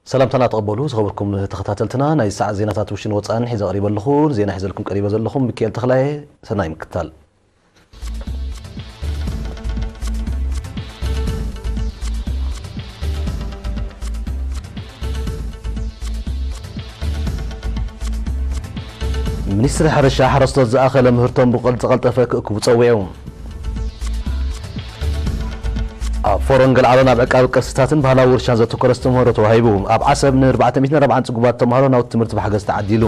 ሰላምታና ተቐበሉ ዝኸበርኩም ተኸታተልትና፣ ናይ ሰዓት ዜናታት ውሽን ወጻእን ሒዘ ቀሪበ ኣለኹ። ዜና ሒዘልኩም ቀሪበ ዘለኹም ሚካኤል ተኽላይ። ሰናይ ምክታል። ሚኒስትሪ ሕርሻ ሓረስቶት ዝኣኸለ ምህርቶም ብቐል-፣ ዝቐልጠፈ ክእክቡ ጸዊዑ። ኣብ ፎረም ገልዓሎን ኣብ ዕቃብ ቅርስታትን ባህላዊ ውርሻን ዘተኮረ ኣስተምህሮ ተዋሂቡ። ኣብ ዓሰብ ን440 ጽጉባት ተምሃሮ ናውቲ ትምህርቲ ብሓገዝ ተዓዲሉ።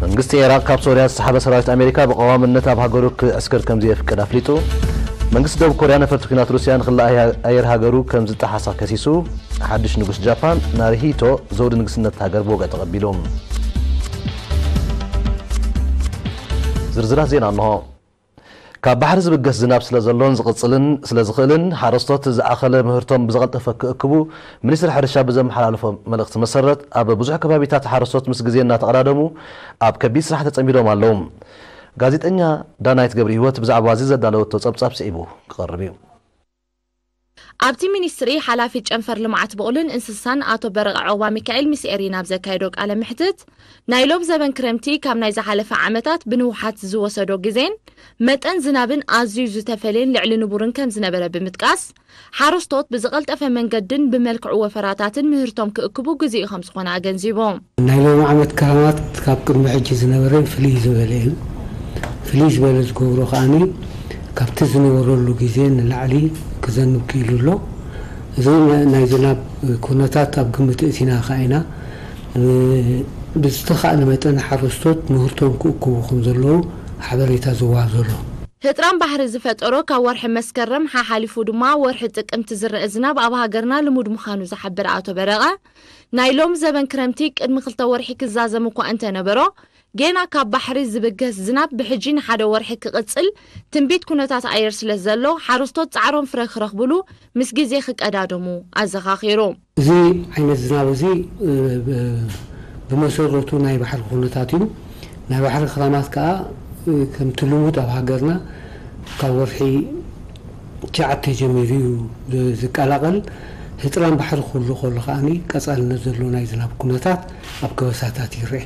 መንግስቲ ኢራቕ ካብ ሶርያ ዝሰሓበ ሰራዊት ኣሜሪካ ብቐዋምነት ኣብ ሃገሩ ክዕስክር ከም ዘየፍቅድ ኣፍሊጡ። መንግስቲ ደቡብ ኮርያ ነፈርቲ ኲናት ሩስያ ንኽልእ ኣየር ሃገሩ ከም ዝጠሓሳ ከሲሱ። ሓድሽ ንጉስ ጃፓን ናሩሂቶ ዘውዲ ንግስነት ሃገር ብወግዒ ተቐቢሉ። ዝርዝራት ዜና እንሆ። ካብ ባሕሪ ዝብገስ ዝናብ ስለ ዘሎን ዝቕጽልን ስለ ዝኽእልን፣ ሓረስቶት ዝኣኸለ ምህርቶም ብዝቐልጠፈ ክእክቡ ሚኒስትሪ ሕርሻ ብዘመሓላለፎ መልእኽቲ መሰረት፣ ኣብ ብዙሕ ከባቢታት ሓረስቶት ምስ ግዜ እናተቐዳደሙ ኣብ ከቢድ ስራሕ ተጸሚዶም ኣለዉ። ጋዜጠኛ ዳናይት ገብረ ህይወት ብዛዕባ እዚ ዘዳለወቶ ጸብጻብ ስዒቡ ክቐርብ እዩ። ኣብቲ ሚኒስትሪ ሓላፊ ጨንፈር ልምዓት ብቑልን እንስሳን ኣቶ በረቐ ዑቕባ ሚካኤል ምስ ኤሪና ኣብ ዘካየዶ ቃለ መሕትት፣ ናይ ሎም ዘበን ክረምቲ ካብ ናይ ዝሓለፈ ዓመታት ብንውሓት ዝወሰዶ ግዜን መጠን ዝናብን ኣዝዩ ዝተፈልየን ልዕሊ ንቡርን ከም ዝነበረ ብምጥቃስ፣ ሓረስቶት ብዝቐልጠፈ መንገድን ብመልክዑ ወፈራታትን ምህርቶም ክእክቡ ግዜኡ ከም ዝኾነ ኣገንዚቡ። ናይ ሎሚ ዓመት ክረማት ካብ ቅድሚ ሕጂ ዝነበረ ፍልይ ዝበለ እዩ። ፍልይ ዝበለ ዝገብሮ ከኣኒ ካብቲ ዝነበረሉ ግዜ ንላዕሊ ክዘንብ ክኢሉ ኣሎ። እዚ ና-፣ ናይ ዝናብ ኩነታት ኣብ ግምት እቲና ከኣ ኢና፣ እ፣ ብዝተኻእለ መጠን ሓረስቶት ምህርቶም ክእክቡ ከም ዘለዉ ሓበሬታ ዝወሃብ ዘሎ። ህጥራን ባሕሪ ዝፈጠሮ ካብ ወርሒ መስከረም ሓሓሊፉ ድማ ወርሒ ጥቅምቲ ዝረአ ዝናብ ኣብ ሃገርና ልሙድ ምዃኑ ዝሓብር ኣቶ በረቐ፣ ናይ ሎም ዘበን ክረምቲ ቅድሚ ክልተ ወርሒ ክዛዘም እኳ እንተነበሮ፣ ጌና ካብ ባሕሪ ዝብገስ ዝናብ ብሕጂ ንሓደ ወርሒ ክቕጽል ትንቢት ኩነታት ኣየር ስለ ዘሎ፣ ሓረስቶት ጻዕሮም ፍረ ክረኽብሉ ምስ ግዜ ክቀዳደሙ ኣዘኻኺሩ። እዚ ዓይነት ዝናብ እዚ፣ እ፣ ብ-፣ ብመሰረቱ ናይ ባሕሪ ኩነታት እዩ። ናይ ባሕሪ ክራማት ከኣ፣ እ፣ ከምቲ ልሙድ ኣብ ሃገርና ካብ ወርሒ ትሽዓተ ጀሚሩ እዩ ዝ-፣ ዝቀላቐል። ህጥራን ባሕሪ ክህሉ ከሎ ከኣኒ ቀጻልነት ዘለዎ ናይ ዝናብ ኩነታት ኣብ ከበሳታት ይረአ።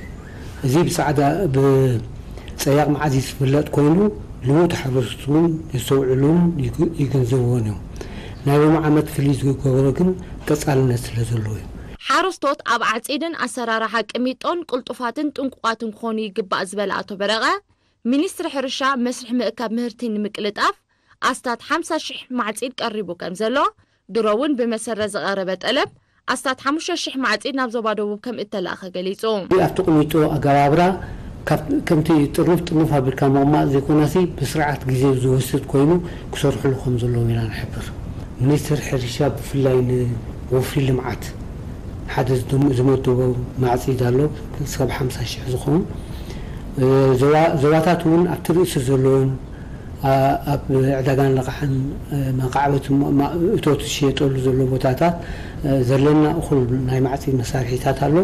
እዚ ብጻዕዳ፣ ብጸያቕ መዓት ዝፍለጥ ኮይኑ፣ ልሙድ ሓረስቶት እውን የስተውዕሉን ይግ-፣ ይግንዘብዎን እዮም። ናይ ሎሚ ዓመት ፍልይ ዝገበሮ ግን ቀጻልነት ስለ ዘለዎ እዩ። ሓረስቶት ኣብ ዓጺድን ኣሰራርሓ ቅሚጦን ቅልጡፋትን ጥንቁቓትን ክኾኑ ይግባእ ዝበለ ኣቶ በረቐ፣ ሚኒስትሪ ሕርሻ መስርሕ ምእካብ ምህርቲ ንምቅልጣፍ ኣስታት ሓምሳ ሽሕ ማዕጺድ ቀሪቡ ከም ዘሎ፣ ድሮ እውን ብመሰረት ዝቐረበ ጠለብ ኣስታት ሓሙሽተ ሽሕ ማዕጺድ ናብ ዞባ ደቡብ ከም እተላእኸ ገሊጹ። ኣብቲ ቅሚጦ ኣገባብራ ካብ፣ ከምቲ ጥርንፍ ጥርንፍ ኣቢልካ ምቕማጥ ዘይኮነሲ፣ ብስርዓት ግዜ ዝወስድ ኮይኑ ክሰርሕሉ ከም ዘለዎም ኢና ንሕብር። ሚኒስትሪ ሕርሻ ብፍላይ ንወፍሪ ልምዓት ሓደ ዝደም-፣ ዝመደቦ ማዕጺድ ኣሎ፣ ክሳብ ሓምሳ ሽሕ ዝኸውን። እ፣ ዞባ-፣ ዞባታት እውን ኣብቲ ርእሲ ዘለዎን ኣ-፣ ኣብ ዕዳጋን ለቓሕን፣ እ፣ መቃዕበት ማ-፣ ማ-፣ እቶት ዝሽየጠሉ ዘሎ ቦታታት፣ እ፣ ዘለና እኹል ናይ ማዕጺድ መሳርሒታት ኣሎ።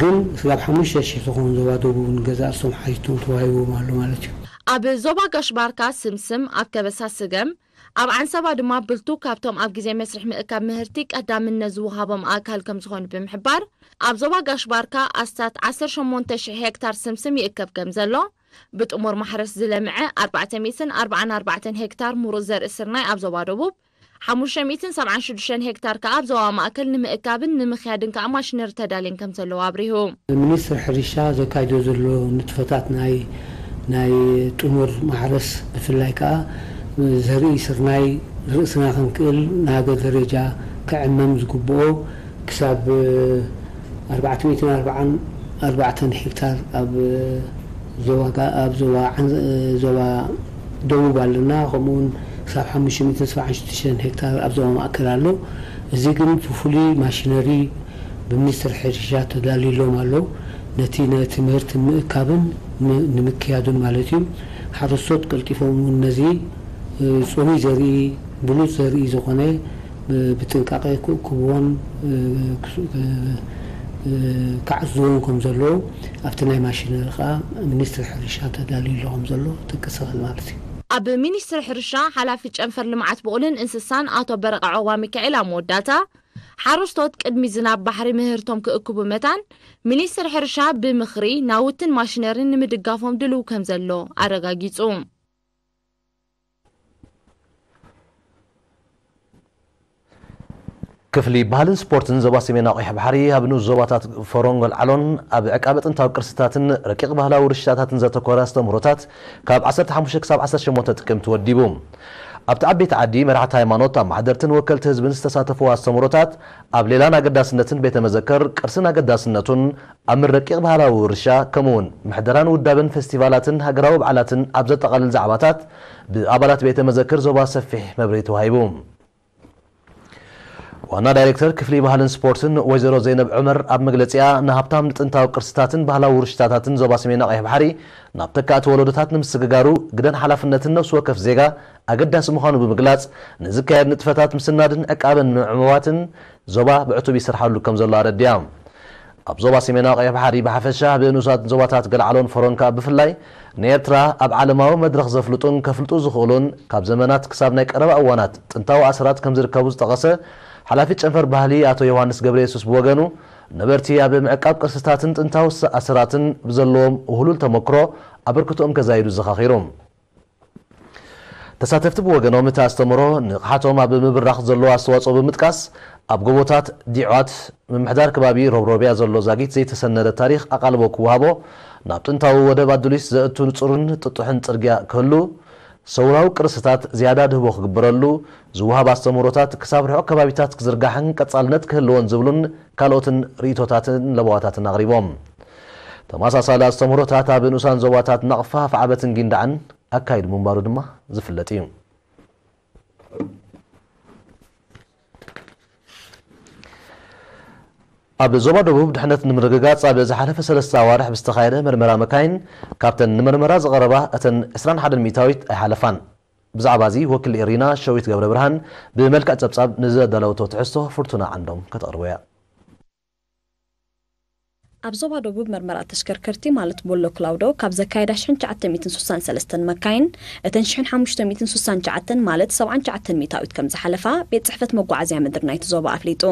ግን ስጋብ ሓሙሽተ ሽሕ ዝኾኑ ዞባ ደቡብ ንገዛእቶም ሓቲቶም ተዋሂብዎም ኣሎ ማለት እዩ። ኣብ ዞባ ጋሽ ባርካ ስምስም፣ ኣብ ከበሳ ስገም፣ ኣብ ዓንሰባ ድማ ብልቱ ካብቶም ኣብ ግዜ መስርሕ ምእካብ ምህርቲ ቀዳምነት ዝወሃቦም ኣካል ከም ዝኾኑ ብምሕባር፣ ኣብ ዞባ ጋሽ ባርካ ኣስታት ዓሰርተ ሸሞንተ ሽሕ ሄክታር ስምስም ይእከብ ከም ዘሎ፣ ብጥሙር ማሕረስ ዝለምዐ ኣርባዕተ ሚእትን ኣርባዓን ኣርባዕተን ሄክታር ምሩፅ ዘርኢ ስርናይ ኣብ ዞባ ደቡብ፣ ሓሙሽተ ሚእትን ሰብዓን ሽዱሽተን ሄክታር ከኣ ኣብ ዞባ ማእከል ንምእካብን ንምኽያድን ከኣ ማሽነሪ ተዳልየን ከም ዘለዋ ኣብሪሁ። ሚኒስትሪ ሕርሻ ዘካይዶ ዘሎ ንጥፈታት ናይ፣ ናይ ጥሙር ማሕረስ ብፍላይ ከኣ ዘርኢ ስርናይ ርእስና ክንክእል ናገ ደረጃ ክዕመም ዝግብኦ ክሳብ ኣርባዕተ ሚእትን ኣርባዓን ኣርባዕተን ሄክታር ኣብ ዞባ ጋ-፣ ኣብ ዞባ ዓን-፣ ዞባ ደቡብ ኣለና። ከምኡውን ክሳብ ሓሙሽተ ሚእትን ሰብዓን ሽዱሽተን ሄክታር ኣብ ዞባ ማእከል ኣሎ። እዚ ግን ብፍሉይ ማሽነሪ ብሚኒስትሪ ሕርሻ ተዳልዩሎም ኣሎ። ነቲ፣ ነቲ ምህርቲ ንምእካብን ም-፣ ንምክያዱን ማለት እዩ። ሓረስቶት ቀልጢፎም እውን ነዚ ጽሩይ ዘርኢ፣ ብሉጽ ዘርኢ ዝኾነ ብ-፣ ብጥንቃቄ ክእክብዎን፣ እ፣ ክስ-፣ እ፣ እ፣ ክዓዝዝዎን ከም ዘለዉ ኣብቲ ናይ ማሽነሪ ከኣ ሚኒስትሪ ሕርሻ ተዳልዩ ኣሎ ከም ዘሎ ጥቅስ ይኽእል ማለት እዩ። ኣብ ሚኒስትሪ ሕርሻ ሓላፊ ጨንፈር ልምዓት ብቑልን እንስሳን ኣቶ በረቐ ዑቕባሚካኤል ኣብ መወዳእታ፣ ሓረስቶት ቅድሚ ዝናብ ባሕሪ ምህርቶም ክእክቡ መታን፣ ሚኒስትሪ ሕርሻ ብምኽሪ ናውትን ማሽነሪን ንምድጋፎም ድልው ከም ዘሎ ኣረጋጊጹ። ክፍሊ ባህልን ስፖርትን ዞባ ሰሜን ኣቑሕ ባሕሪ ኣብ ንኡስ ዞባታት ፈሮን ገልዓሎን ኣብ ዕቃበ ጥንታዊ ቅርስታትን ረቂቕ ባህላዊ ውርሻታትን ዘተኮረ ኣስተምህሮታት ካብ ዓሰርተ ሓሙሽተ ክሳብ ዓሰርተ ሸሞንተ ጥቅምቲ ወዲቡ። ኣብቲ ዓበይቲ ዓዲ መራሕቲ ሃይማኖት፣ ኣመሓደርትን ወከልቲ ህዝብን ዝተሳተፍዎ ኣስተምህሮታት ኣብ ሌላን ኣገዳስነትን ቤተ መዘክር ቅርስን ኣገዳስነቱን ኣብ ረቂቕ ባህላዊ ውርሻ፣ ከምኡውን ምሕደራን ውዳበን ፌስቲቫላትን ሃገራዊ በዓላትን ኣብ ዘጠቓልል ዛዕባታት ብኣባላት ቤተ መዘክር ዞባ ሰፊሕ መብርሂ ተዋሂቡ። ዋና ዳይሬክተር ክፍሊ ባህልን ስፖርትን ወይዘሮ ዘይነብ ዑመር ኣብ መግለጺኣ፣ ንሃብታም ጥንታዊ ቅርስታትን ባህላዊ ውርሽታታትን ዞባ ሰሜን ኣቕሕ ባሕሪ ናብ ተካእቲ ወለዶታት ንምስግጋሩ ግደን ሓላፍነትን ነፍሲ ወከፍ ዜጋ ኣገዳሲ ምዃኑ ብምግላጽ፣ ንዝካየድ ንጥፈታት ምስናድን ዕቃበን ምዕሙባትን ዞባ ብዕቱብ ይስርሓሉ ከም ዘሎ ኣረዲኣ። ኣብ ዞባ ሰሜናዊ ቀይሕ ባሕሪ ብሓፈሻ፣ ብንኡሳት ዞባታት ገልዓሎን ፈሮን ከኣ ብፍላይ፣ ንኤርትራ ኣብ ዓለማዊ መድረኽ ዘፍልጡን ከፍልጡ ዝኽእሉን፣ ካብ ዘመናት ክሳብ ናይ ቀረባ እዋናት ጥንታዊ ኣሰራት ከም ዝርከቡ ዝጠቐሰ ሓላፊ ጨንፈር ባህሊ ኣቶ ዮሃንስ ገብረየሱስ ብወገኑ፣ ነበርቲ ኣብ ምዕቃብ ቅርስታትን ጥንታዊ ኣሰራትን ብዘለዎም ውህሉል ተመክሮ ኣበርክቶኦም ከዛይዱ ዘኻኺሩ። ተሳተፍቲ ብወገኖም፣ እቲ ኣስተምህሮ ንቕሓቶም ኣብ ምብራኽ ዘለዎ ኣስተዋጽኦ ብምጥቃስ፣ ኣብ ጎቦታት ዲዖት ምምሕዳር ከባቢ ሮብሮብያ ዘሎ ዛጊት ዘይተሰነደ ታሪኽ ኣቓልቦ ክወሃቦ፣ ናብ ጥንታዊ ወደብ ኣዱሊስ ዘእቱ ንጹርን ጥጡሕን ጽርግያ ክህሉ፣ ሰውራዊ ቅርስታት ዝያዳ ድህቦ ክግበረሉ፣ ዝወሃብ ኣስተምህሮታት ክሳብ ርሑቕ ከባቢታት ክዝርጋሕን ቀጻልነት ክህልዎን ዝብሉን ካልኦትን ርእይቶታትን ለበዋታትን ኣቕሪቦም። ተመሳሳሊ ኣስተምህሮታት ኣብ ንኡሳን ዞባታት ናቕፋ፣ ኣፍዓበትን ጊንዳዕን ኣካይዱ ምንባሩ ድማ ዝፍለጥ እዩ። ኣብ ዞባ ደቡብ ድሕነት ንምርግጋጽ ኣብ ዝሓለፈ ሰለስተ ኣዋርሕ ብዝተኻየደ መርመራ መካይን፣ ካብተን ንመርመራ ዝቐረባ እተን ዕስራን ሓደን ሚእታዊት ኣይሓለፋን። ብዛዕባ እዚ ወኪል ኤሪና ሸዊት ገብረ ብርሃን ብመልክዕ ጸብጻብ ንዘዳለወቶ ትሕዝቶ ፍርቱና ዓንዶም ከተቕርቦ እያ። ኣብ ዞባ ደቡብ መርመራ ተሽከርከርቲ ማለት ቦሎ ክላውዶ ካብ ዘካየዳ ሽሕን ትሽዓተ ሚእትን ሱሳን ሰለስተን መካይን፣ እተን ሽሕን ሓሙሽተ ሚእትን ሱሳን ትሽዓተን ማለት ሰብዓን ትሽዓተን ሚእታዊት ከም ዝሓለፋ ቤት ጽሕፈት መጓዓዝያ ምድሪ ናይቲ ዞባ ኣፍሊጡ።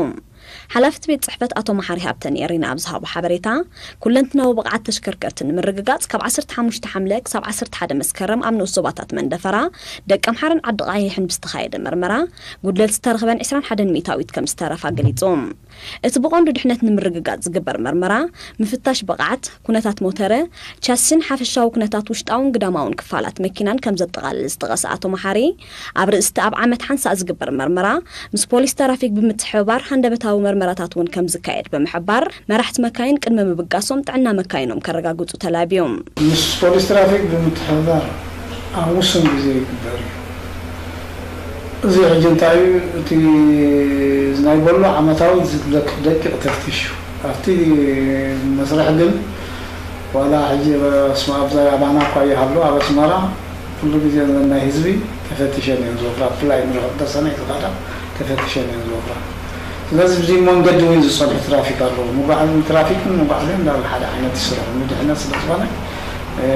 ሓላፊ እቲ ቤት ጽሕፈት ኣቶ መሓሪ ሃብተ ንኤሪና ኣብ ዝሃቦ ሓበሬታ፣ ኩለንትናዊ ብቕዓት ተሽከርከርቲ ንምርግጋጽ ካብ ዓሰርተ ሓሙሽተ ሓምለ ክሳብ ዓሰርተ ሓደ መስከረም ኣብ ንኡስ ዞባታት መንደፈራ፣ ደቀምሓረን ዓዲ ቐይሕን ብዝተኻየደ መርመራ፣ ጉድለት ዝተረኽበን ዕስራን ሓደን ሚእታዊት ከም ዝተረፋ ገሊጹ። እቲ ብቐንዱ ድሕነት ንምርግጋጽ ዝግበር መርመራ፣ ምፍታሽ ብቕዓት፣ ኩነታት ሞተረ፣ ቻሲስን ሓፈሻዊ ኩነታት ውሽጣውን ግዳማውን ክፋላት መኪናን ከም ዘጠቓልል ዝጠቐሰ ኣቶ መሓሪ፣ ኣብ ርእስቲ ኣብ ዓመት ሓንሳእ ዝግበር መርመራ፣ ምስ ፖሊስ ትራፊክ ብምትሕብባር ሃንደበታዊ መርመራታት እውን ከም ዝካየድ ብምሕባር፣ መራሕቲ መካይን ቅድሚ ምብጋሶም ጥዕና መካይኖም ከረጋግጹ ተላብዮም። ምስ ፖሊስ ትራፊክ ብምትሕብባር ኣብ ውሱን ግዜ ይግበር እዩ። እዚ ሕጂ እንታይ እዩ? እቲ ናይ ቦሎ ዓመታዊ ዝለክፍ ደቂቕ ተፍትሽ እዩ። ኣብቲ መስርሕ ግን ዋላ ሕጂ ኣብ ኣስመ-፣ ኣብዛ ኣባና እኳ ይሃሉ፣ ኣብ ኣስመራ ኩሉ ግዜ እዘን ናይ ህዝቢ ተፈቲሸን እየን ዝወፍራ። ብፍላይ ንርሑቕ ደሰነ ዝኸዳ ተፈቲሸን እየን ዝወፍራ። ስለዚ ብዚ መንገዲ እውን ዝጸንሑ ትራፊክ ኣለዉ። መጓዓዝን ትራፊክን መጓዓዝያን እንዳበል ሓደ ዓይነት ይስርሑ። ንድሕነት ስለ ዝኾነ፣ እ፣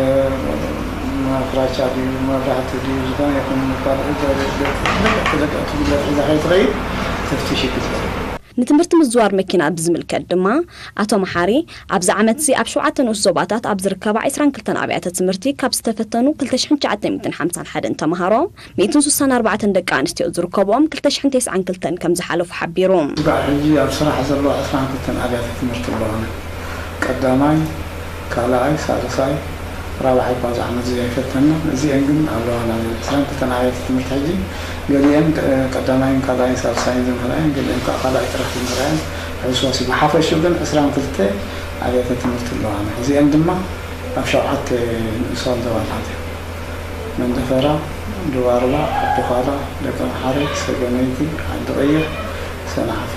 ፍራቻ ድዩ፣ መብራህቲ ድዩ፣ ዝኾነ ይኹን ካልእ ደቂ፣ ደቂ፣ ደቂ ጉድለት ሒዛ ከይትኸይድ ተፍትሽ ይግበር። ንትምህርቲ ምዝዋር መኪና ብዝምልከት ድማ፣ ኣቶ መሓሪ፣ ኣብዚ ዓመት እዚ ኣብ ሸውዓተ ንኡስ ዞባታት ኣብ ዝርከባ ዕስራን ክልተን ኣብያተ ትምህርቲ ካብ ዝተፈተኑ ክልተ ሽሕን ትሽዓተ ሚእትን ሓምሳን ሓደን ተምሃሮ፣ ሚእትን ሱሳን ኣርባዕተን ደቂ ኣንስትዮ ዝርከብኦም ክልተ ሽሕን ተስዓን ክልተን ከም ዝሓለፉ ሓቢሩ። ስጋዕ ሕጂ ኣብ ስራሕ ዘለዋ ዕስራን ክልተን ኣብያተ ትምህርቲ ኣለዋና። ቀዳማይ፣ ካልኣይ፣ ሳልሳይ፣ ራብዓይ እኳ እዚ ዓመት እዚ ኣይፈተንናን። እዚአን ግን ኣለዋና። ዕስራን ክልተን ኣብያተ ትምህርቲ ሕጂ ገሊአን፣ እ፣ ቀዳማይን ካልኣይን ሳልሳይን ዝምህራየን፣ ገሊአን ከዓ ካልኣይ ጥራሕ ዝምህራየን ሕሱዋስ እዩ። ብሓፈሽኡ ግን ዕስራን ክልተ ኣብያተ ትምህርቲ ኣለዋና። እዚአን ድማ ኣብ ሸውዓተ ንኡሳን ዞባታት እየን። መንደፈራ፣ ድባርባ፣ ዓዲ ዃላ፣ ደቀምሓረ፣ ሰገነይቲ፣ ዓዲ ቀይሕ፣ ሰንዓፈ።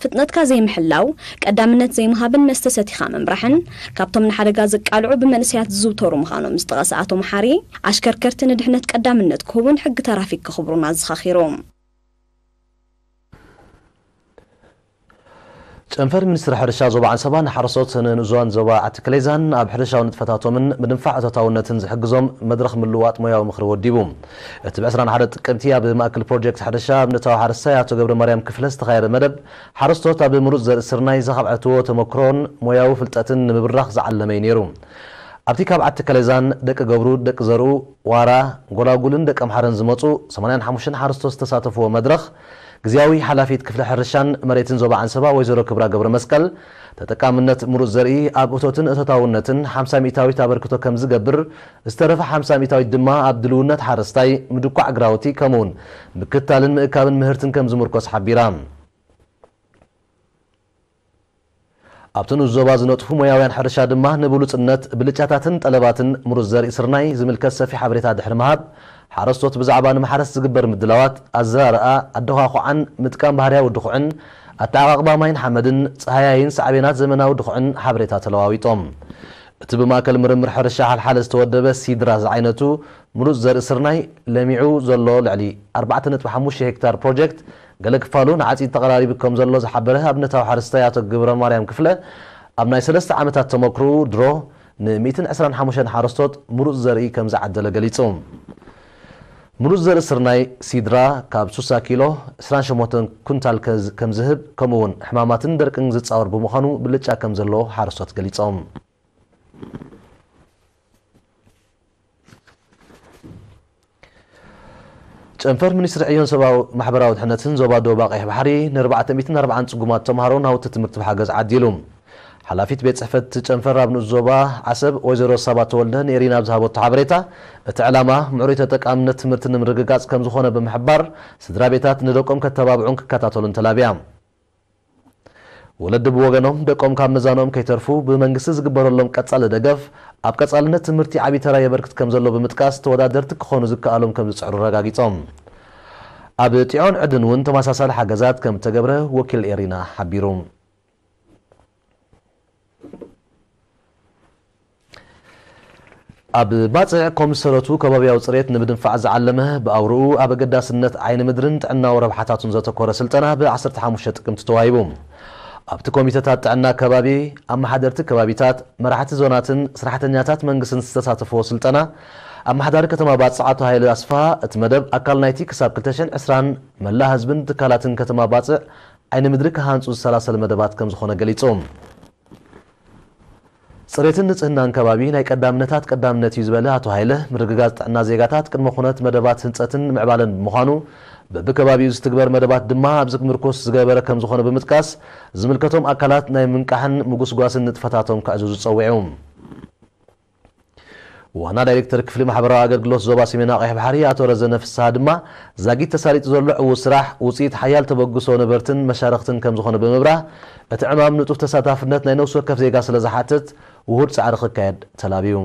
ፍጥነትካ ዘይምሕላው፣ ቀዳምነት ዘይምሃብን መስተ ሰቲኻ ምምራሕን ካብቶም ንሓደጋ ዘቃልዑ ብመንእሰያት ዝዝውተሩ ምዃኖም ዝጠቐሰ ኣቶ መሓሪ፣ ኣሽከርከርቲ ንድሕነት ቀዳምነት ክህቡን ሕጊ ተራፊክ ከኽብሩን ኣዘኻኺሩ። ጨንፈር ሚኒስትሪ ሕርሻ ዞባ ዓንሰባ ንሓረስቶት ንኡስ ዞባን ዞባ ዓቲ ከሌዛን ኣብ ሕርሻዊ ንጥፈታቶምን ምድንፋዕ እቶታውነትን ዝሕግዞም መድረኽ ምልውዋጥ ሞያዊ ምኽሪ ወዲቡ። እቲ ብ ዕስራን ሓደን ጥቅምቲ ኣብ ማእከል ፕሮጀክት ሕርሻ ኣብ ምእታው ሓረስታይ ኣቶ ገብረማርያም ክፍለ ዝተኻየደ መደብ፣ ሓረስቶት ኣብ ምሩጽ ዘርኢ ስርናይ ዘኻብዐትዎ ተመክሮን ሞያዊ ፍልጠትን ንምብራኽ ዝዓለመ እዩ ነይሩ። ኣብቲ ካብ ዓቲ ከሌዛን፣ ደቂ ገብሩ፣ ደቂ ዘርኡ፣ ዋራ፣ ጎላጉልን ደቂ ኣምሓረን ዝመጹ ሰማንያን ሓሙሽተን ሓረስቶት ዝተሳተፍዎ መድረኽ፣ ግዝያዊ ሓላፊት ክፍሊ ሕርሻን መሬትን ዞባ ዓንሰባ ወይዘሮ ክብራ ገብረ መስቀል፣ ተጠቃምነት ምሩጽ ዘርኢ ኣብ እቶትን እቶታውነትን ሓምሳ ሚእታዊት ኣበርክቶ ከም ዝገብር፣ ዝተረፈ ሓምሳ ሚእታዊት ድማ ኣብ ድልውነት ሓረስታይ፣ ምድኳዕ ግራውቲ፣ ከምኡውን ምክትታልን ምእካብን ምህርትን ከም ዝምርኮስ ሓቢራ። ኣብቲ ንኡስ ዞባ ዝነጥፉ ሞያውያን ሕርሻ ድማ ንብሉጽነት ብልጫታትን ጠለባትን ምሩጽ ዘርኢ ስርናይ ዝምልከት ሰፊሕ ሓበሬታ ድሕሪ ምሃብ፣ ሓረስቶት ብዛዕባ ንማሕረስ ዝግበር ምድላዋት፣ ኣዘራርኣ፣ ኣደዃኹዓን ምጥቃም ባህርያዊ ድኹዕን፣ ኣተዓቓቕባ ማይን ሓመድን፣ ጸሃያይን ሳዕቤናት ዘመናዊ ድኹዕን ሓበሬታ ተለዋዊጦም። እቲ ብማእከል ምርምር ሕርሻ ሓልሓለ ዝተወደበ ሲድራ ዝዓይነቱ ምሩጽ ዘርኢ ስርናይ ለሚዑ ዘሎ ልዕሊ ኣርባዕተ ነጥቢ ሓሙሽተ ሄክታር ፕሮጀክት፣ ገለ ክፋሉ ንዓጺድ ተቐራሪቡ ከም ዘሎ ዝሓበረ ኣብነታዊ ሓረስታይ ኣቶ ገብረማርያም ክፍለ፣ ኣብ ናይ ሰለስተ ዓመታት ተመክሮኡ ድሮ ን ሚእትን ዕስራን ሓሙሽተን ሓረስቶት ምሩጽ ዘርኢ ከም ዝዓደለ ገሊጹ። ምሩጽ ዘርኢ ስርናይ ሲድራ ካብ ሱሳ ኪሎ ዕስራን ሸሞንተን ኩንታል ከዝ-፣ ከም ዝህብ፣ ከምኡ እውን ሕማማትን ደርቅን ዝጻወር ብምዃኑ ብልጫ ከም ዘለዎ ሓረስቶት ገሊጾም። ጨንፈር ሚኒስትሪ ዕዮን ሰብኣዊ ማሕበራዊ ድሕነትን ዞባ ደቡብ ቀይሕ ባሕሪ ንኣርባዕተ ሚእትን ኣርባዓን ጽጉማት ተምሃሮ ናውቲ ትምህርቲ ብሓገዝ ዓዲሉ። ሓላፊት ቤት ጽሕፈት ጨንፈር ኣብ ንኡስ ዞባ ዓሰብ ወይዘሮ ሳባ ተወልደ ንኤሪና ኣብ ዝሃበቶ ሓበሬታ፣ እቲ ዕላማ ምዕሩይ ተጠቃምነት ትምህርቲ ንምርግጋጽ ከም ዝኾነ ብምሕባር፣ ስድራ ቤታት ንደቆም ከተባብዑን ክከታተሉን ተላብያ። ወለዲ ብወገኖም፣ ደቆም ካብ መዛኖም ከይተርፉ ብመንግስቲ ዝግበረሎም ቀጻሊ ደገፍ፣ ኣብ ቀጻልነት ትምህርቲ ዓቢ ተራ የበርክት ከም ዘሎ ብምጥቃስ፣ ተወዳደርቲ ክኾኑ ዝከኣሎም ከም ዝጽዕሩ ኣረጋጊጾም። ኣብ ጢዖን ዕድን እውን ተመሳሳሊ ሓገዛት ከም እተገብረ ወኪል ኤሪና ሓቢሩ። ኣብ ባጽዕ ኮምሰረቱ ከባብያዊ ጽሬት ንምድንፋዕ ዝዓለመ፣ ብኣውርኡ ኣብ ኣገዳስነት ዓይኒ ምድርን ጥዕናዊ ረብሓታቱን ዘተኮረ ስልጠና ብ ዓሰርተ ሓሙሽተ ጥቅምቲ ተዋሂቡ። ኣብቲ ኮሚተታት ጥዕና ከባቢ፣ ኣመሓደርቲ ከባቢታት፣ መራሕቲ ዞናትን ሰራሕተኛታት መንግስትን ዝተሳተፍዎ ስልጠና፣ ኣመሓዳሪ ከተማ ባጽዕ ኣቶ ሃይለ ኣስፍሃ፣ እቲ መደብ ኣካል ናይቲ ክሳብ ክልተ ሽሕን ዕስራን መላእ ህዝብን ትካላትን ከተማ ባጽዕ ዓይኒ ምድሪ ክሃንጹ ዝሰላሰል መደባት ከም ዝኾነ ገሊጹ። ጽሬትን ንጽህናን ከባቢ ናይ ቀዳምነታት ቀዳምነት እዩ ዝበለ ኣቶ ሃይለ፣ ምርግጋጽ ጥዕና ዜጋታት ቅድመ ኩነት መደባት ህንጸትን ምዕባለን ብምዃኑ፣ በብከባቢኡ ዝትግበር መደባት ድማ ኣብዚ ምርኩስ ዝገበረ ከም ዝኾነ ብምጥቃስ፣ ዝምልከቶም ኣካላት ናይ ምንቃሕን ምጉስጓስን ንጥፈታቶም ከዕዝዙ ጸዊዑ። ዋና ዳይሬክተር ክፍሊ ማሕበራዊ ኣገልግሎት ዞባ ሰሜናዊ ቀይሕ ባሕሪ ኣቶ ረዘነ ፍስሃ ድማ፣ ዛጊት ተሳሊጡ ዘሎ ዕዉት ስራሕ ውጽኢት ሓያል ተበግሶ ነበርትን መሻርኽትን ከም ዝኾነ ብምብራህ፣ እቲ ዕማም ንጡፍ ተሳታፍነት ናይ ነፍሲ ወከፍ ዜጋ ስለ ዝሓትት፣ ውሁድ ጻዕሪ ክካየድ ተላብዩ።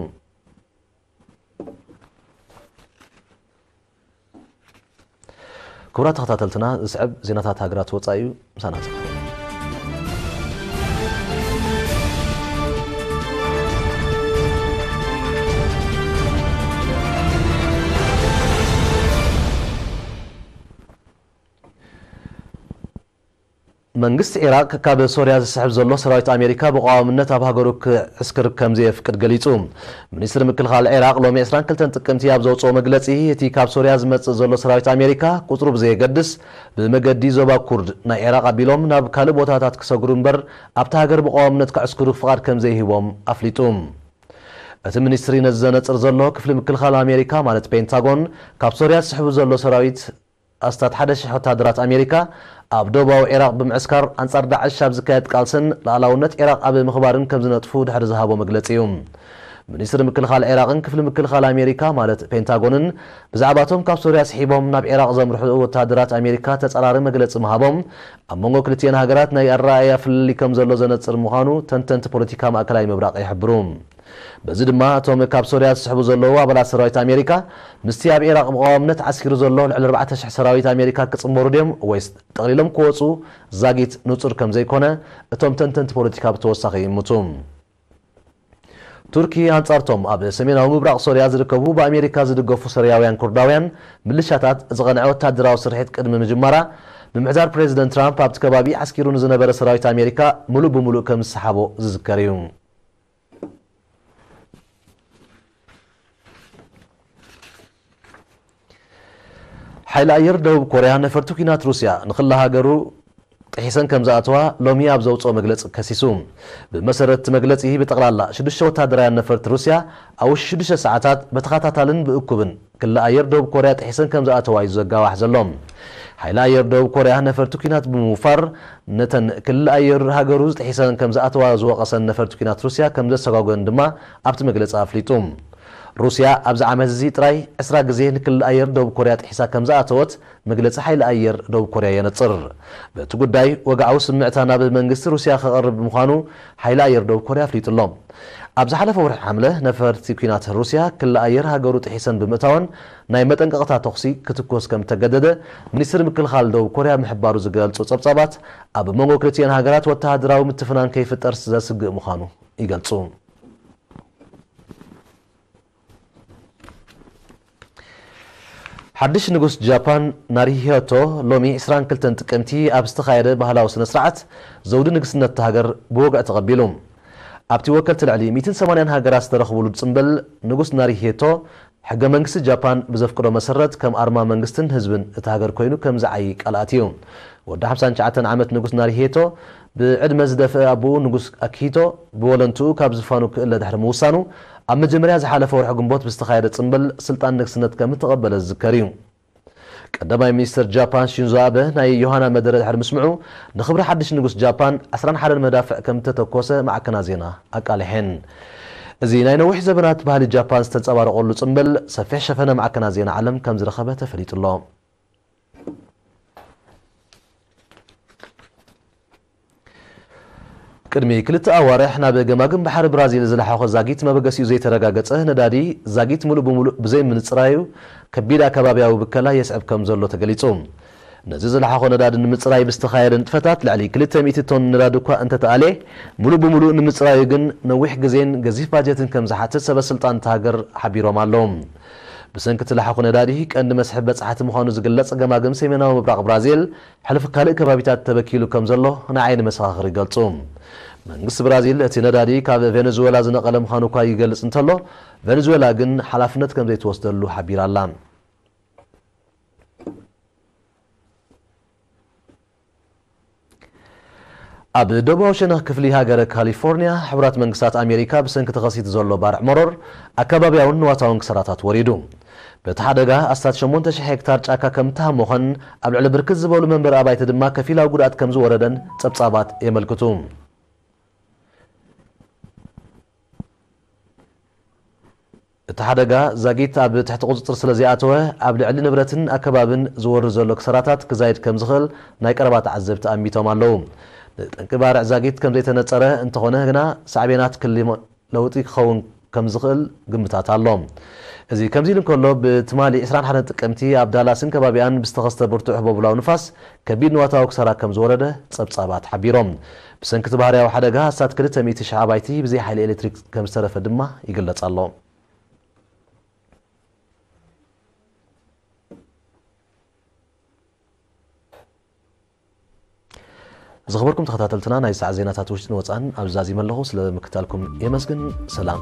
ክቡራት ተኸታተልትና፣ ዝስዕብ ዜናታት ሃገራት ወጻኢ እዩ። ምሳና ጽንሑ። መንግስቲ ዒራቕ ካብ ሶርያ ዝስሕብ ዘሎ ሰራዊት ኣሜሪካ ብቐዋምነት ኣብ ሃገሩ ክዕስክር ከም ዘየፍቅድ ገሊጹ። ሚኒስትሪ ምክልኻል ዒራቕ ሎሚ ዕስራን ክልተን ጥቅምቲ ኣብ ዘውጽኦ መግለጺ፣ እቲ ካብ ሶርያ ዝመጽእ ዘሎ ሰራዊት ኣሜሪካ ቁጽሩ ብዘየገድስ፣ ብመገዲ ዞባ ኩርድ ናይ ዒራቕ ኣቢሎም ናብ ካልእ ቦታታት ክሰግሩ እምበር፣ ኣብታ ሃገር ብቐዋምነት ክዕስክሩ ፍቓድ ከም ዘይህቦም ኣፍሊጡ። እቲ ሚኒስትሪ ነዚ ዘነጽር ዘሎ፣ ክፍሊ ምክልኻል ኣሜሪካ ማለት ፔንታጎን፣ ካብ ሶርያ ዝስሕቡ ዘሎ ሰራዊት ኣስታት ሓደ ሽሕ ወታደራት ኣሜሪካ ኣብ ደቡባዊ ዒራቕ ብምዕስካር ኣንጻር ዳዕሽ ኣብ ዝካየድ ቃልስን ልኣላውነት ዒራቕ ኣብ ምኽባርን ከም ዝነጥፉ ድሕሪ ዝሃቦ መግለጺ እዩ። ሚኒስትሪ ምክልኻል ዒራቕን ክፍሊ ምክልኻል ኣሜሪካ ማለት ፔንታጎንን ብዛዕባቶም ካብ ሶርያ ስሒቦም ናብ ዒራቕ ዘምርሑ ወታደራት ኣሜሪካ ተጻራሪ መግለጺ ምሃቦም ኣብ መንጎ ክልቲኤን ሃገራት ናይ ኣረኣእያ ፍልልይ ከም ዘሎ ዘነጽር ምዃኑ ተንተንቲ ፖለቲካ ማእከላይ ምብራቕ ይሕብሩ። በዚ ድማ እቶም ካብ ሶርያ ዝስሕቡ ዘለዉ ኣባላት ሰራዊት ኣሜሪካ ምስቲ ኣብ ኢራቕ ብቐዋምነት ዓስኪሩ ዘሎ ልዕሊ ኣርባዕተ ሽሕ ሰራዊት ኣሜሪካ ክጽንበሩ ድዮም ወይስ ጠቕሊሎም ክወጹ ዛጊት ንጹር ከም ዘይኮነ እቶም ተንተንቲ ፖለቲካ ብተወሳኺ ይእምቱ። ቱርኪ ኣንጻርቶም ኣብ ሰሜናዊ ምብራቕ ሶርያ ዝርከቡ ብኣሜሪካ ዝድገፉ ሶርያውያን ኩርዳውያን ምልሻታት ዝቐንዐ ወታደራዊ ስርሒት ቅድሚ ምጅማራ፣ ምምሕዳር ፕሬዚደንት ትራምፕ ኣብቲ ከባቢ ዓስኪሩ ንዝነበረ ሰራዊት ኣሜሪካ ምሉእ ብምሉእ ከም ዝሰሓቦ ዝዝከር እዩ። ሓይሊ ኣየር ደቡብ ኮርያ ነፈርቲ ኲናት ሩስያ ንክላ ሃገሩ ጥሒሰን ከም ዝኣተዋ ሎሚ ኣብ ዘውፅኦ መግለፂ ከሲሱ። ብመሰረት እቲ መግለፂ፣ ብጠቕላላ ሽዱሽተ ወታደራውያን ነፈርቲ ሩስያ ኣብ ውሽጢ ሽዱሽተ ሰዓታት ብተኸታታልን ብእኩብን ክሊ ኣየር ደቡብ ኮርያ ጥሒሰን ከም ዝኣተዋ እዩ ዘጋዋሕ ዘሎ። ሓይሊ ኣየር ደቡብ ኮርያ ነፈርቲ ኲናት ብምውፋር፣ ነተን ክሊ ኣየር ሃገሩ ጥሒሰን ከም ዝኣተዋ ዝወቐሰን ነፈርቲ ኲናት ሩስያ ከም ዘሰጓጎን ድማ ኣብቲ መግለፂ ኣፍሊጡ። ሩስያ ኣብዚ ዓመት እዚ ጥራይ ዕስራ ግዜ ንክሊ ኣየር ደቡብ ኮርያ ጥሒሳ ከም ዝኣተወት መግለጺ ሓይሊ ኣየር ደቡብ ኮርያ የነጽር። በቲ ጉዳይ ወግዓዊ ስምዕታ ናብ መንግስቲ ሩስያ ከቕርብ ምዃኑ ሓይሊ ኣየር ደቡብ ኮርያ ኣፍሊጡ ኣሎ። ኣብ ዝሓለፈ ወርሒ ሓምለ፣ ነፈርቲ ኲናት ሩስያ ክሊ ኣየር ሃገሩ ጥሒሰን ብምእታወን ናይ መጠንቀቕታ ተኹሲ ክትኮስ ከም እተገደደ ሚኒስትሪ ምክልኻል ደቡብ ኮርያ ምሕባሩ ዝገልጹ ጸብጻባት፣ ኣብ መንጎ ክልቲኤን ሃገራት ወተሃደራዊ ምትፍናን ከይፍጠር ዘስግእ ምዃኑ ይገልጹ። ሓድሽ ንጉስ ጃፓን ናሪሂቶ ሎሚ ዕስራን ክልተን ጥቅምቲ ኣብ ዝተኻየደ ባህላዊ ስነ ስርዓት ዘውዲ ንግስነት እታ ሃገር ብወግዒ ተቐቢሉ። ኣብቲ ወከልቲ ልዕሊ ሚእትን ሰማንያን ሃገራት ዝተረኽብሉ ጽምብል፣ ንጉስ ናሪሂቶ ሕገ መንግስቲ ጃፓን ብዘፍቅዶ መሰረት ከም ኣርማ መንግስትን ህዝብን እታ ሃገር ኮይኑ ከም ዝዓዪ ቃል ኣትዩ። ወዲ ሓምሳን ትሽዓተን ዓመት ንጉስ ናሪሂቶ ብዕድመ ዝደፍአ ኣቦኡ ንጉስ ኣኪሂቶ ብወለንትኡ ካብ ዝፋኑ ክእለ ድሕሪ ምውሳኑ፣ ኣብ መጀመርያ ዝሓለፈ ወርሒ ግንቦት ብዝተኻየደ ጽምብል ስልጣን ንግስነት ከም እተቐበለ ዝዝከር እዩ። ቀዳማይ ሚኒስትር ጃፓን ሺንዞ ኣበ ናይ ዮሃና መደረ ድሕሪ ምስምዑ፣ ንኽብሪ ሓድሽ ንጉስ ጃፓን ዕስራን ሓደን መዳፍዕ ከም እተተኮሰ ማዕከናት ዜና ኣቃሊሐን። እዚ ናይ ነዊሕ ዘበናት ባህሊ ጃፓን ዝተንጸባረቐሉ ጽምብል፣ ሰፊሕ ሸፈነ ማዕከናት ዜና ዓለም ከም ዝረኸበ ተፈሊጡ ኣሎ። ቅድሚ ክልተ ኣዋርሕ ናብ ገማግም ባሕሪ ብራዚል ዝለሓኾ ዛጊት መበገሲኡ ዘይተረጋገጸ ነዳዲ፣ ዛጊት ምሉእ ብምሉእ ብዘይምንጽራዩ ከቢድ ኣከባብያዊ ብከላ የስዕብ ከም ዘሎ ተገሊጹ። ነዚ ዝለሓኾ ነዳዲ ንምጽራይ ብዝተኻየደ ንጥፈታት ልዕሊ ክልተ ሚእቲ ቶን ነዳዲ እኳ እንተተኣልየ፣ ምሉእ ብምሉእ ንምጽራዩ ግን ነዊሕ ግዜን ገዚፍ ባጀትን ከም ዝሓትት ሰበ ስልጣን እታ ሃገር ሓቢሮም ኣለዉ። ብሰንኪ እቲ ለሓኹ ነዳዲ ቀንዲ መስሕብ በጻሕቲ ምዃኑ ዝግለጽ ገማግም ሰሜናዊ ምብራቕ ብራዚል፣ ሕሉፍ ካልእ ከባቢታት ተበኪሉ ከም ዘሎ ናይ ዓይኒ መሰኻኽር ይገልጹ። መንግስቲ ብራዚል እቲ ነዳዲ ካብ ቬነዙዌላ ዝነቐለ ምዃኑ እኳ ይገልጽ እንተሎ፣ ቬነዙዌላ ግን ሓላፍነት ከም ዘይትወስደሉ ሓቢራ ኣላ። ኣብ ደቡባዊ ሸነኽ ክፍሊ ሃገረ ካሊፎርኒያ፣ ሕቡራት መንግስታት ኣሜሪካ ብሰንኪ ተኸሲቱ ዘሎ ባርዕ መሮር ኣከባብያውን ንዋታውን ክሳራታት ወሪዱ። በቲ ሓደጋ ኣስታት ሸሞንተ ሽሕ ሄክታር ጫካ ከም እተሃሞኸን ኣብ ልዕሊ ብርክት ዝበሉ መንበሪ ኣባይቲ ድማ ከፊላዊ ጉድኣት ከም ዝወረደን ጸብጻባት የመልክቱ። እቲ ሓደጋ ዛጊት ኣብ ትሕቲ ቁጽጽር ስለ ዘይኣተወ፣ ኣብ ልዕሊ ንብረትን ኣከባብን ዝወርድ ዘሎ ክሳራታት ክዛይድ ከም ዝኽእል ናይ ቀረባ ተዓዘብቲ ኣሚቶም ኣለዉ። ንጠንቂ ባርዕ ዛጊት ከም ዘይተነጸረ እንተኾነ ግና፣ ሳዕቤናት ክሊ ለውጢ ክኸውን ከም ዝኽእል ግምታት ኣሎ። እዚ ከምዚ ኢሉ እንከሎ፣ ብትማሊ ዕስራን ሓደን ጥቅምቲ ኣብ ዳላስን ከባቢኣን ብዝተኸስተ ብርቱዕ ህቦብላዊ ንፋስ ከቢድ ንዋታዊ ክሳራ ከም ዝወረደ ጸብጻባት ሓቢሮም። ብሰንኪ እቲ ባህርያዊ ሓደጋ ኣስታት ክልተ ሚእቲ ሽሕ ኣባይቲ ብዘይ ሓይሊ ኤሌክትሪክ ከም ዝተረፈ ድማ ይግለጽ ኣሎ። ዝኸበርኩም ተኸታተልትና፣ ናይ ሰዓት ዜናታት ውሽጥን ወጻእን ኣብዚ ዛዚመ ኣለኹ። ስለ ምክታልኩም የመስግን። ሰላም።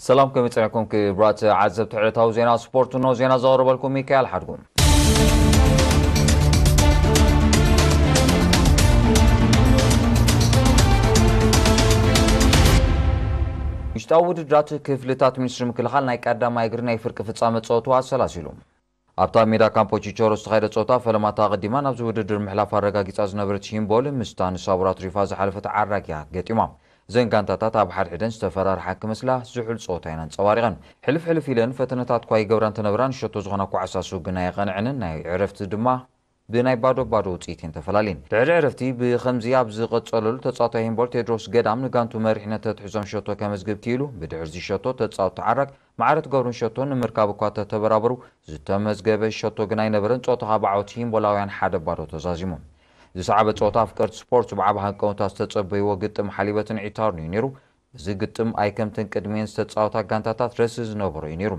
ሰላም፣ ከመይ ጸኒሕኩም ክቡራት ዓዘብቲ ዕለታዊ ዜና ስፖርት? እነሆ ዜና ዘቕርበልኩም ሚካኤል ሓድጉ። ውሽጣዊ ውድድራት ክፍልታት ሚኒስትሪ ምክልኻል ናይ ቀዳማይ እግሪ ናይ ፍርቂ ፍጻመ ጸወትኡ ኣሰላሲሉ። ኣብታ ሜዳ ካምፖ ቺቸሮ ዝተኻየደ ጸወታ ፈለማታ ኣቐዲማ ናብዚ ውድድር ምሕላፍ ኣረጋጊጻ ዝነበረት ሂምቦል ምስታ ንሳቡራ ኣትሪፋ ዝሓለፈት ዓራግ እያ ገጢማ። እዘን ጋንታታት ኣብ ሓድሕደን ዝተፈራርሓ ክመስላ ዝሑል ጸወታ እየን ኣንጸባሪቐን። ሕልፍ ሕልፍ ኢለን ፈተነታት እኳ ይገብራ እንተነበራ ንሸቶ ዝኾና ኳዕሳሱ ግና የቐንዐንን ናይ ዕረፍቲ ድማ ብናይ ባዶ ባዶ ውፅኢት እየን ተፈላለየን። ድሕሪ ዕረፍቲ ብኸምዚ ኣብ ዝቐጸለሉ ተጻዋታይ ሂምቦል ቴድሮስ ገዳም ንጋንቱ መሪሕነት ተትሕዞም ሸቶ ከመዝግብ ክኢሉ። ብድሕርዚ ሸቶ ተጻወቲ ዓራግ ማዕረት ገብሩን ሸቶ ንምርካብ እኳ ተተበራበሩ ዝተመዝገበ ሸቶ ግና ኣይነበረን። ጸወታ ብዓወት ሂምቦላውያን ሓደ ባዶ ተዛዚሙ። ዝሰዓበ ጸወታ ኣፍቀርቲ ስፖርት ብዓቢ ሃንቀውታ ዝተጸበይዎ ግጥም ሓሊበትን ዒታሩን እዩ ነይሩ። እዚ ግጥም ኣይከምተን ቅድሚኤን ዝተጻወታ ጋንታታት ረሲ ዝነበሮ እዩ ነይሩ።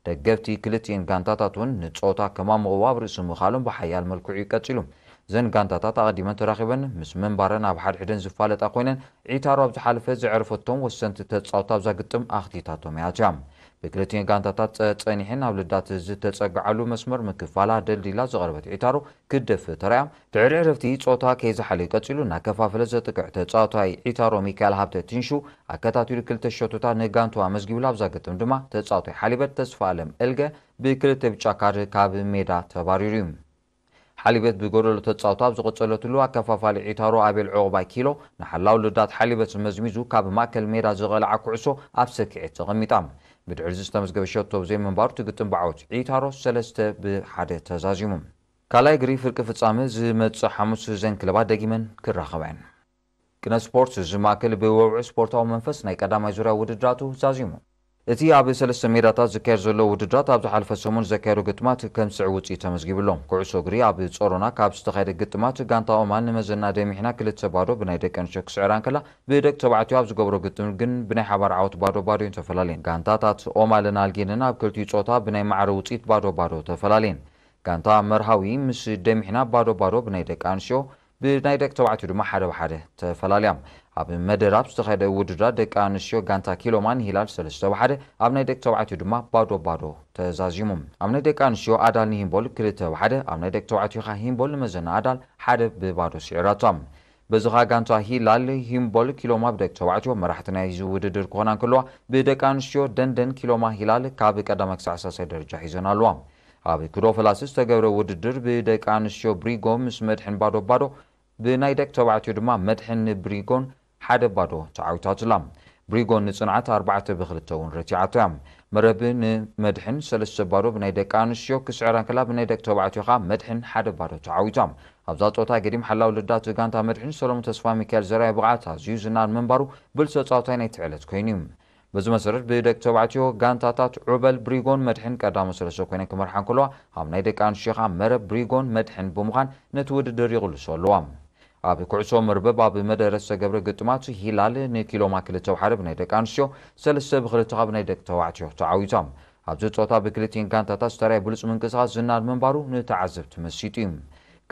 ደገፍቲ ክልቲኤን ጋንታታት እውን ንጸወታ ከማምቕዎ ኣብ ርእሲ ምኻሎም ብሓያል መልክዑ እዩ ቀጺሉ። እዘን ጋንታታት ኣቐዲመን ተራኺበን ምስ ምንባረን ኣብ ሓድሕደን ዝፋለጣ ኮይነን ዒታሮ ኣብ ዝሓለፈ ዘዕረፈቶም ወሰንቲ ተጻወታ ኣብዛ ግጥም ኣኽቲታቶም እያ ኣትያ። ብክልቲኤን ጋንታታት ጸጸኒሐን ኣብ ልዳት ዝተጸግዓሉ መስመር ምክፋላ ደልዲላ ዝቐረበት ዒታሮ ክትደፍእ ተራእያ። ድሕሪ ዕረፍቲ ጾታ ከይዝሓለ ቀጺሉ እናከፋፈለ ዘጥቅዕ ተጻዋታይ ዒታሮ ሚካኤል ሃብተ ቲንሹ ኣከታቲሉ ክልተ ሸቶታት ንጋንቱ ኣመዝጊብሉ። ኣብዛ ግጥም ድማ ተጻዋታይ ሓሊበት ተስፋ ኣለም እልገ ብክልተ ብጫ ካርድ ካብ ሜዳ ተባሪሩ እዩ። ሓሊበት ብጎደሎ ተጻውታ ኣብ ዝቐጸለትሉ ኣከፋፋሊ ዒታሮ ኣቤል ዑቕባይ ኪሎ ንሓላው ልዳት ሓሊበት መዝሚዙ ካብ ማእከል ሜዳ ዝቐልዓ ኩዕሶ ኣብ ሰኪዔት ተቐሚጣ። ብድሕሪ ዝተመዝገበ ሸቶ ብዘይምንባሩ ትግጥም ብዓወት ዒታሮ ሰለስተ ብሓደ ተዛዚሙ። ካልኣይ እግሪ ፍርቂ ፍጻመ ዝመጽእ ሓሙስ እዘን ክለባት ደጊመን ክራኸባ እየን። ቅነ ስፖርት ዝማእከል ብወውዒ ስፖርታዊ መንፈስ ናይ ቀዳማይ ዙርያ ውድድራቱ ዛዚሙ። እቲ ኣብ ሰለስተ ሜዳታት ዝካየድ ዘሎ ውድድራት ኣብ ዝሓለፈ ሰሙን ዘካየዱ ግጥማት ከም ዝስዕብ ውጽኢት ተመዝጊቡ ኣሎ። ኩዕሶ እግሪ ኣብ ጾሮና ካብ ዝተኻየደ ግጥማት ጋንታ ኦማን ንመዘና ደሚሕና ክልተ ባዶ ብናይ ደቂ ኣንስትዮ ክስዕራ እንከላ ብደቂ ተባዕትዮ ኣብ ዝገብሮ ግጥም ግን ብናይ ሓባር ዓወት ባዶ ባዶ እየን ተፈላለየን። ጋንታታት ኦማልን ኣልጌንን ኣብ ክልቲኡ ጾታ ብናይ ማዕረ ውጽኢት ባዶ ባዶ ተፈላለየን። ጋንታ መርሃዊ ምስ ደሚሕና ባዶ ባዶ ብናይ ደቂ ኣንስትዮ ብናይ ደቂ ተባዕትዮ ድማ ሓደ ብሓደ ተፈላልያ። ኣብ መደራብ ዝተኻየደ ውድድራት ደቂ ኣንስትዮ ጋንታ ኪሎማ ንሂላል ሰለስተ ብሓደ ኣብ ናይ ደቂ ተባዕትዮ ድማ ባዶ ባዶ ተዛዚሙ። ኣብ ናይ ደቂ ኣንስትዮ ኣዳል ንሂምቦል ክልተ ብሓደ ኣብ ናይ ደቂ ተባዕትዮ ኸዓ ሂምቦል ንመዘና ኣዳል ሓደ ብባዶ ስዒራቶ። በዚ ኸዓ ጋንታ ሂላል ሂምቦል ኪሎማ ብደቂ ተባዕትዮ መራሕቲ ናይዚ ውድድር ክኾና እንከለዋ ብደቂ ኣንስትዮ ደንደን ኪሎማ ሂላል ካብ ቀዳማይ ክሳዕ ሳልሳይ ደረጃ ሒዘን ኣለዋ። ኣብ ክዶ ፈላሲ ዝተገብረ ውድድር ብደቂ ኣንስትዮ ብሪጎ ምስ መድሕን ባዶ ባዶ ብናይ ደቂ ተባዕትዮ ድማ መድሕን ንብሪጎን ሓደ ባዶ ተዓዊታትላ። ብሪጎን ንጽንዓት ኣርባዕተ ብክልተ እውን ረቲዓቶ እያ። መረብ ንመድሕን ሰለስተ ባዶ ብናይ ደቂ ኣንስትዮ ክስዕራ እንከላ ብናይ ደቂ ተባዕትዮ ኸዓ መድሕን ሓደ ባዶ ተዓዊታ። ኣብዛ ጸወታ ገዲም ሓላው ልዳት ጋንታ መድሕን ሰሎሞን ተስፋ ሚካኤል ዘርኣዮ ብቕዓት ኣዝዩ ዝናር ምንባሩ ብሉጽ ተጻዋታይ ናይቲ ዕለት ኮይኑ እዩ። በዚ መሰረት ብደቂ ተባዕትዮ ጋንታታት ዑበል ብሪጎን መድሕን ቀዳሞ ሰለስተ ኮይነን ክመርሓ እንከለዋ ኣብ ናይ ደቂ ኣንስትዮ ኸዓ መረብ ብሪጎን መድሕን ብምዃን ነቲ ውድድር ይቕልሶ ኣለዋ። ኣብ ኩዕሶ መርበብ ኣብ መደረ ዝተገብረ ግጥማት ሂላል ንኪሎማ ክልተ ብሓደ ብናይ ደቂ ኣንስትዮ ሰለስተ ብክልተ ካብ ናይ ደቂ ተባዕትዮ ተዓዊቶም። ኣብዚ ጾታ ብክልቲን ጋንታታት ዝተራየ ብሉጽ ምንቅስቓስ ዝናድ ምንባሩ ንተዓዘብቲ መሲጡ እዩ።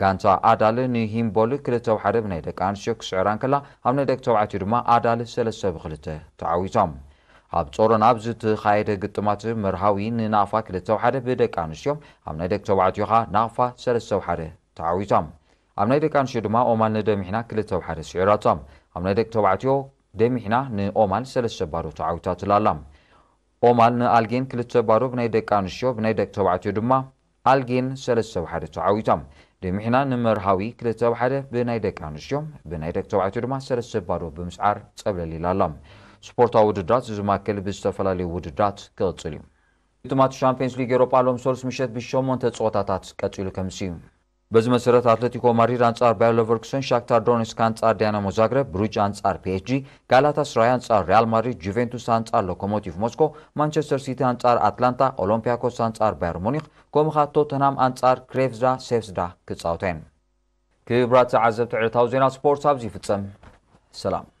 ጋንታ ኣዳል ንሂምቦል ክልተ ብሓደ ብናይ ደቂ ኣንስትዮ ክስዕራ እንከላ ኣብ ናይ ደቂ ተባዕትዮ ድማ ኣዳል ሰለስተ ብክልተ ተዓዊቶም። ኣብ ጾሮን ኣብ ዝተኻየደ ግጥማት መርሃዊ ንናቕፋ ክልተ ብሓደ ብደቂ ኣንስትዮ ኣብ ናይ ደቂ ተባዕትዮ ኸዓ ናቕፋ ሰለስተ ብሓደ ተዓዊቶም። ኣብ ናይ ደቂ ኣንስትዮ ድማ ኦማል ንደሚሕና ክልተ ብሓደ ስዒራቶም። ኣብ ናይ ደቂ ተባዕትዮ ደሚሕና ንኦማል ሰለስተ ባዶ ተዓዊታትላ ኣላ። ኦማል ንኣልጌን ክልተ ባዶ ብናይ ደቂ ኣንስትዮ ብናይ ደቂ ተባዕትዮ ድማ ኣልጌን ሰለስተ ብሓደ ተዓዊቶም። ደሚሕና ንመርሃዊ ክልተ ብሓደ ብናይ ደቂ ኣንስትዮ ብናይ ደቂ ተባዕትዮ ድማ ሰለስተ ባዶ ብምስዓር ጸብለል ኢላ ኣላ። ስፖርታዊ ውድድራት ዝማከል ብዝተፈላለዩ ውድድራት ክቕጽል እዩ። ግጥማት ሻምፒዮንስ ሊግ ኤሮጳ ሎም ሶልስ ምሸት ብሸሞንተ ጸወታታት ቀጺሉ ከምሲ እዩ። በዚ መሰረት ኣትለቲኮ ማድሪድ ኣንጻር ባየር ሌቨርኩሰን፣ ሻክታር ዶኔስክ ኣንጻር ዳይናሞ ዛግረብ፣ ብሩጅ ኣንጻር ፒ ኤስ ጂ፣ ጋላታስራይ ኣንጻር ሪያል ማድሪድ፣ ጁቬንቱስ ኣንጻር ሎኮሞቲቭ ሞስኮ፣ ማንቸስተር ሲቲ ኣንጻር ኣትላንታ፣ ኦሎምፒያኮስ ኣንጻር ባየር ሙኒክ፣ ኮምኻ ቶተንሃም ኣንጻር ክሬቭዛ ሴስዳ ክጻወታ እየን። ክብራት ተዓዘብቲ ዕለታዊ ዜና ስፖርት ኣብዚ ይፍጸም። ሰላም።